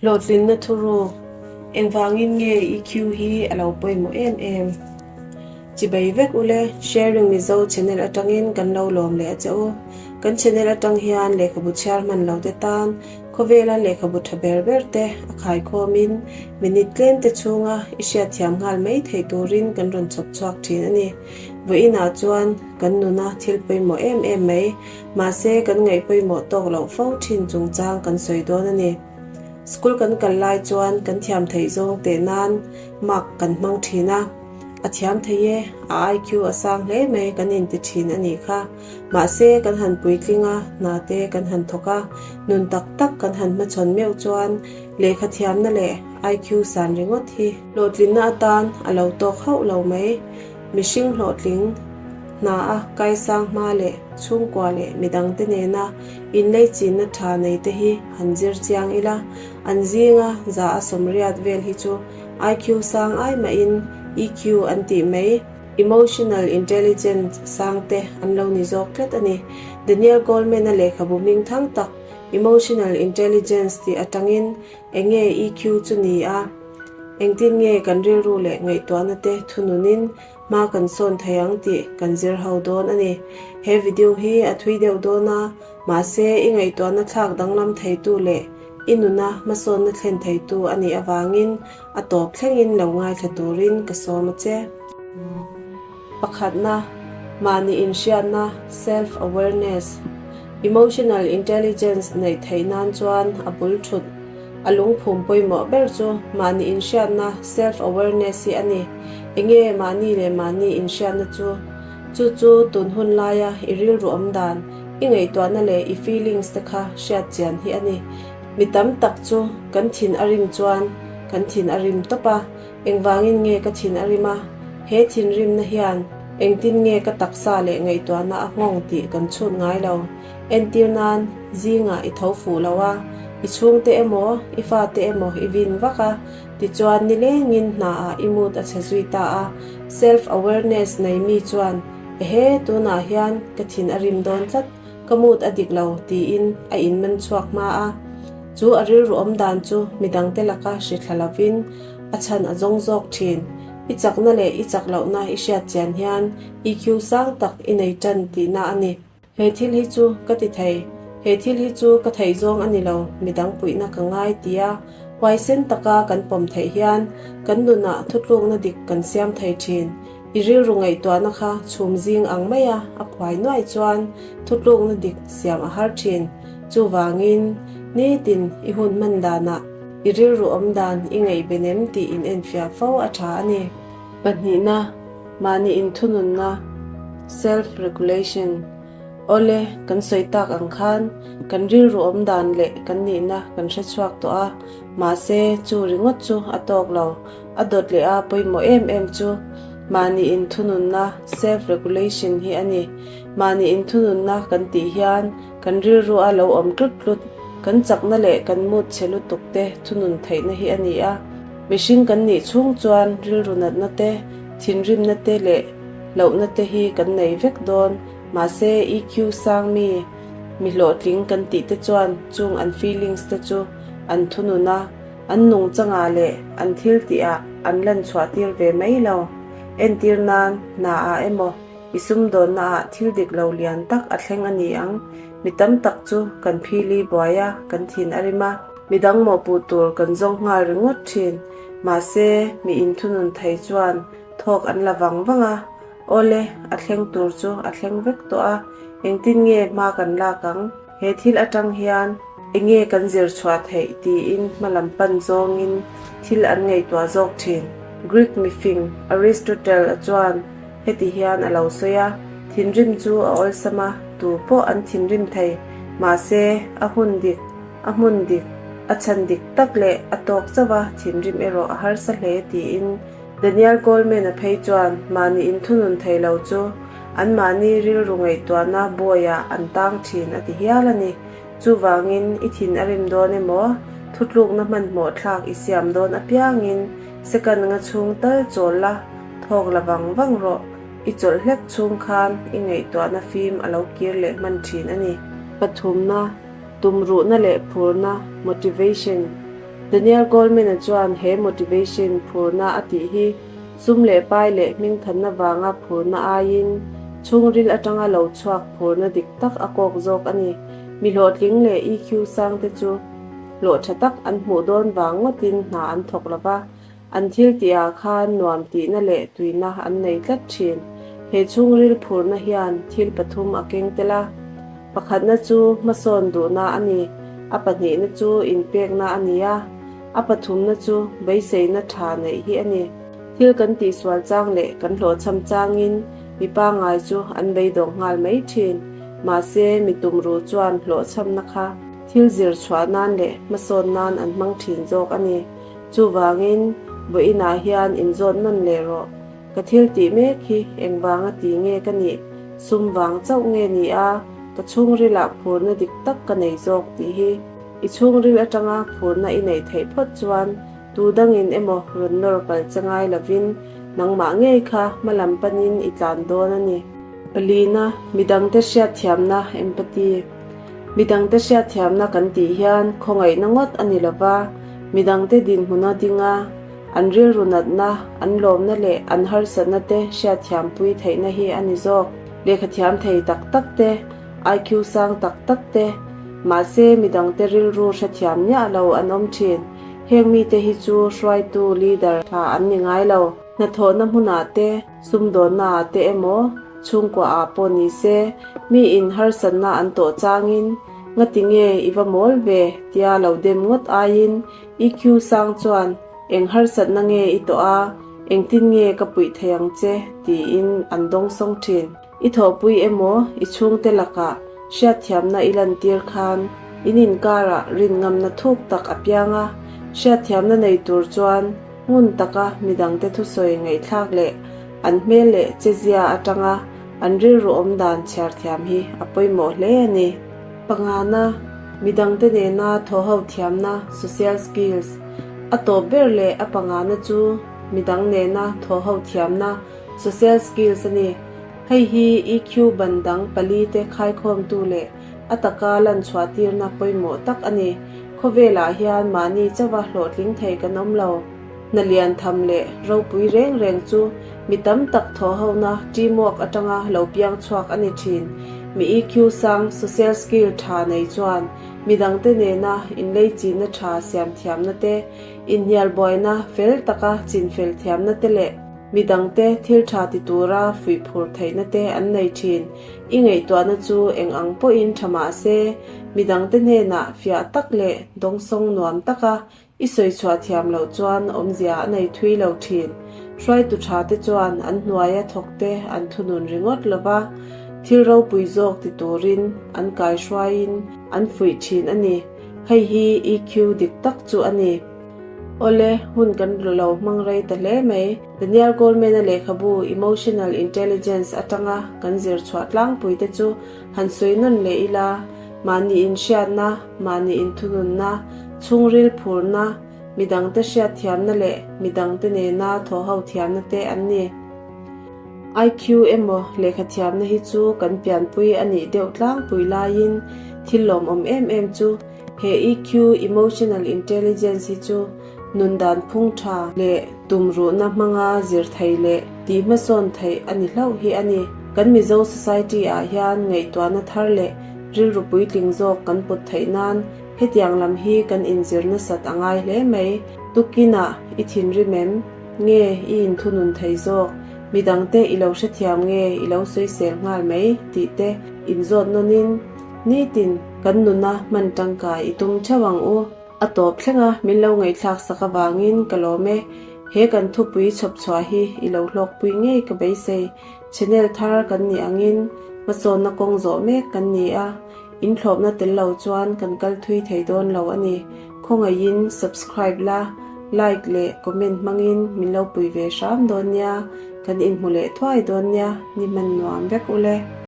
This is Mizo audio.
Hlawhtlinna thuruk, Engvangin nge EQ hi a lo pawimawh em em? Chibai vek ule, Sharing Mizo channel atangin kan lo lawm leh a che u. Kan channel atang hian lehkhabu chhiar hman lo te tan khawvela lehkhabu tha ber ber te a khaikhawmin minute tlem te chhunga i hriatthiam nghal mai theih turin kan rawn chhawp chhuak thin a ni. Vawiinah chuan kan nuna thil pawimawh em em mai, mahse kan ngaih pawimawh tawk loh fo thin chungchang kan sawi dawn a ni. School kan kal lai chuan kan thiam theih zawng teh nan mark kan hmang thin a, a thiam thei e, a IQ a sang hle mai kan inti thin a nih kha. Mahse kan han puitling a, hna te kan han thawk a, nun tak tak kan han hmachhawn meuh chuan lehkha thiamna leh IQ san ringawt hi hlawhtlinna atan a lo tawk hauh lo mai. Mihring hlawhtling hna a kaisang hma leh chhungkua leh midangte nena inleichinna tha nei te hi han zir chiang ila, an zinga za a sawmriat vel hi chu IQ sang ai mahin EQ an tih mai. Emotional Intelligence sang te an lo ni zawk tlat a ni. Daniel Goleman-a lehkhabu hming thang tak Emotional Intelligence tih atangin eng nge EQ chu ni a, engtin nge kan rilru leh ngaihtuahna te thununin hma kan sawn thei ang tih kan zir ho dawn a ni. He video hi a thui deuh dawn a, mahse i ngaihtuahna thlak danglam theitu leh i nuna hmasawnna thlen theitu a nih avangin A tawp thlengin lo ngaithla turin ka sawm a che. Pakhatna, mahni inhriatna, self-awareness, emotional intelligence neih theih nan chuan a bul thut. A lungphum pawimawh ber chu mahni inhriatna, self-awareness, hi a ni. Enge mahni leh mahni inhriatna chu? Chu chu tun hun laia i rilru awm dan, i ngaihtuahna leh i feelings te kha hriat chian hi a ni. Mi tam tak chu kan thin a rim chuan kan thin a rim tawp a, engvangin nge ka thin a rim a, he thinrimna hian engtin nge ka taksa leh ngaihtuahna a nghawng tih kan chhut ngai lo. Entir nan, zingah i tho fuh lo a, i chhungte emaw, i fate emaw i vin vak a, tichuan nilengin hnaah i mood a chhe zui ta a, self awareness nei mi chuan, Ehe, tunah hian ka thin a rim dawn tlat, Ka mood a dik lo, tiin a inman chhuak hma a. Chu a rilru awm dan chu midangte laka hri thla lovin a chhan a zawng zawk thin. I chakna leh i chak lohna i hriat chian hian EQ sang tak i nei tan tihna a ni. He thil hi chu ka ti thei, he thil hi chu ka theih zawng a ni lo, midang puihna ka ngai tia huaisen taka kan pawm theih hian kan nunah thutlukna dik kan siam thei thin. I rilru ngaihtuahna kha chhum zing ang maia a phuai nuai chuan thutlukna dik siam a har thin. Chuvangin, nitin i hun hman danah i rilru awm dan i ngaihben em tih in enfiah fo a tha a ni. Pahnihna, mahni inthununna, self-regulation, Awle, kan sawi tak ang khan kan rilru awm dan leh kan nihna kan hre chhuak tawh a, mahse chu ringawt chu a tawk lo. A dawt leh a pawimawh em em chu mahni inthununna, self-regulation, hi a ni. Mahni inthununna kan tih hian kan rilru a lo awm tlut tlut, kan chakna leh kan mood chhe lutuk te thunun theihna hi a ni a. Mihring kan nih chhung chuan rilru natna te, thinrimna te leh lohna te hi kan nei vek dawn. Mahse EQ sang mi, mi hlawhtling kan tih te chuan chung an feelings te chu an thunun a. An nungchangah leh an thil tihah an lan chhuah tir ve mai lo. Entir nan, hna ah emaw, i sumdawnna ah thil dik lo lian tak a thleng a ni ang. Mi tam tak chu kan phili buai a, kan thin a rim a. Midang mawhpuh tur kan zawng nghal ringawt thin. Mahse, mi inthunun thei chuan thawk an la vang vang a. Awle, a thleng tur chu a thleng vek tawh a, engtin nge hma kan lak ang? He thil atang hian enge kan zir chhuah theih tiin hmalam pan zawngin thil an ngaihtuah zawk thin. Greek mifing Aristotle-a chuan heti hian a lo sawi a, Thinrim chu a awlsam a, tu pawh an thinrim thei, mahse a hun dik, a hmun dik, a chhan dik tak leh a tawk chauh a thinrim erawh a harsa hle tiin Daniel Goleman-a phei chuan mahni inthunun thei lo chu anmahni rilru ngaihtuahna bawiah an tang thin a ti hial a ni. Chuvangin i thin a rim dawn emaw, thutlukna hmanhmawh thlak i siam dawn apiangin second nga chhung tal chawl la, thawk la vang vang rawh. I chawlh hlek chhung khan i ngaihtuahna fim a lo kir leh hman thin a ni. Pathumna, tumruhna leh phurna, motivation. Daniel Goleman-a chuan he motivation, phurna, a tih hi sum leh pai leh hmingthanna vanga phurna aiin chhungril atanga lo chhuak phurna dik tak a kawk zawk a ni. Mi hlawhtling leh EQ sangte chu hlawh tha tak an hmuh dawn vang ngawtin hna an thawk lo va, An thil tihah khan nuam tihna leh tuina an nei tlat thin. He chhungril phurna hian thil pathum a keng tel a. Pakhatna chu hmasawn duhna a ni, a pahnihna chu inpekna a ni a, a pathumna chu beiseina tha neih hi a ni. Thil kan tihsual chang leh kan hlawhchham changin mi pangngai chu an beidawng nghal mai thin. Mahse, mi tumruh chuan hlawhchhamna kha thil zir chhuah nan leh hmasawn nan an hmang thin zawk a ni. Chuvangin, vawiinah hian inzawt nawn leh rawh. Ka thil tih mek hi engvanga ti nge ka nih? Sum vang chauh nge ni a, ka chhungrilah phurna dik tak ka nei zawk tih hi. I chhungril atanga phurna i neih theih phawt chuan tu dangin emaw rawn nawr kal che ngai lovin nangmah ngei kha hmalam panin i tlan dawn a ni. Palina, midangte hriatthiamna, empathy. Midangte hriatthiamna kan tih hian khawngaihna ngawt a ni lova, midangte dinhmuna dinga an rilru natna, an lawmna leh an harsatna te hriatthiampui theihna hi a ni zawk. Lehkhathiam thei tak tak te, IQ sang tak tak te, mahse midangte rilru hrethiam miah lo an awm thin. Heng mite hi chu hruaitu, leader, tha an ni ngai lo. Hnathawhna hmunah te, Sumdawnna ah te emaw, chhungkua ah pawh ni se, mi in harsatna an tawh changin, Ngati nge i va mawl ve? tia lo dem ngawt aiin EQ sang chuan, Eng harsatna nge i tawh a, engtin nge ka puih thei ang che? tiin an dawngsawng thin. I thawhpui emaw, i chhungte lakah hriatthiamna i lantir khan in inkarah rinngamna thuk tak a piang a, hriatthiamna nei tur chuan Hmun taka midangte thusawi ngaihthlak leh an hmel leh chezia atanga an rilru awm dan chhiar thiam hi a pawimawh hle a ni. Pangana, midangte nena thawhho thiamna, social skills, A tawp ber leh a pangana chu midang nena thawhho thiamna, social skills, a ni. Hei hi EQ ban dang palite khaikhawmtu leh a taka lan chhuahtirna pawimawh tak a ni. Khawvelah hian mahni chauha hlawhtling thei kan awm lo. Hna lian tham leh ropui reng reng chu mi tam tak thawhhona teamwork atanga lo piang chhuak a ni thin. Mi EQ sang, social skill tha nei chuan midangte nena inleichihna tha siam thiamna te, inhnial buaina fel taka chinfel thiamna te leh midangte thil tha ti tura fuihphur theihna te an nei thin. I ngaihtuahna chu eng ang pawhin tha mah se, midangte hnenah fiah tak leh dawngsawng nuam taka i sawi chhuah thiam loh chuan awmzia a nei thui lo thin. Hruaitu tha te chuan an hnuaia thawkte an thunun ringawt lo va, thil ropui zawk ti turin an kaihruaiin an fuih thin a ni. Hei hi EQ dik tak chu a ni. Awle, hun kan lo hmang rei ta hle mai. Daniel Goleman-a lehkhabu Emotional Intelligence atanga kan zir chhuah tlangpui te chu han sawi nawn leh ila, mahni inhriatna, mahni inthununna, chhungril phurna, midangte hriatthiamna leh midangte nena thawhho thiamna te an ni. IQ emaw lehkhathiamna hi chu kan pianpui a nih deuh tlangpui laiin thil lawmawm em em chu He EQ, Emotional Intelligence, hi chu nun dan phung tha leh tumruhna hmanga zir thei leh tih hmasawn theih a ni hlauh hi a ni. Kan Mizo society ah hian ngaihtuahna thar leh rilru puitling zawk kan put theih nan hetiang lam hi kan inzir nasat a ngai hle mai. Tukinah i thinrim em? Nge i inthunun thei zawk? Midangte i lo hrethiam nge i lo sawisel nghal mai tih te inzawt nawnin Nitin, kan nuna hman tangkai i tum theuh ang u. A tawp thleng a, min lo ngaihthlak sak avangin ka lawm e. He kan thupui chhawp chhuah hi i lo hlawkpui ngei ka beisei. Channel thar kan nih angin hmasawnna kawng zawh mek kan ni a, in thlawpna tel lo chuan kan kal thui thei dawn lo a ni. Khawngaihin subscribe la, like leh comment hmangin min lo pui ve hram dawn nia, kan inhmu leh thuai dawn nia, ni hman nuam vek ule.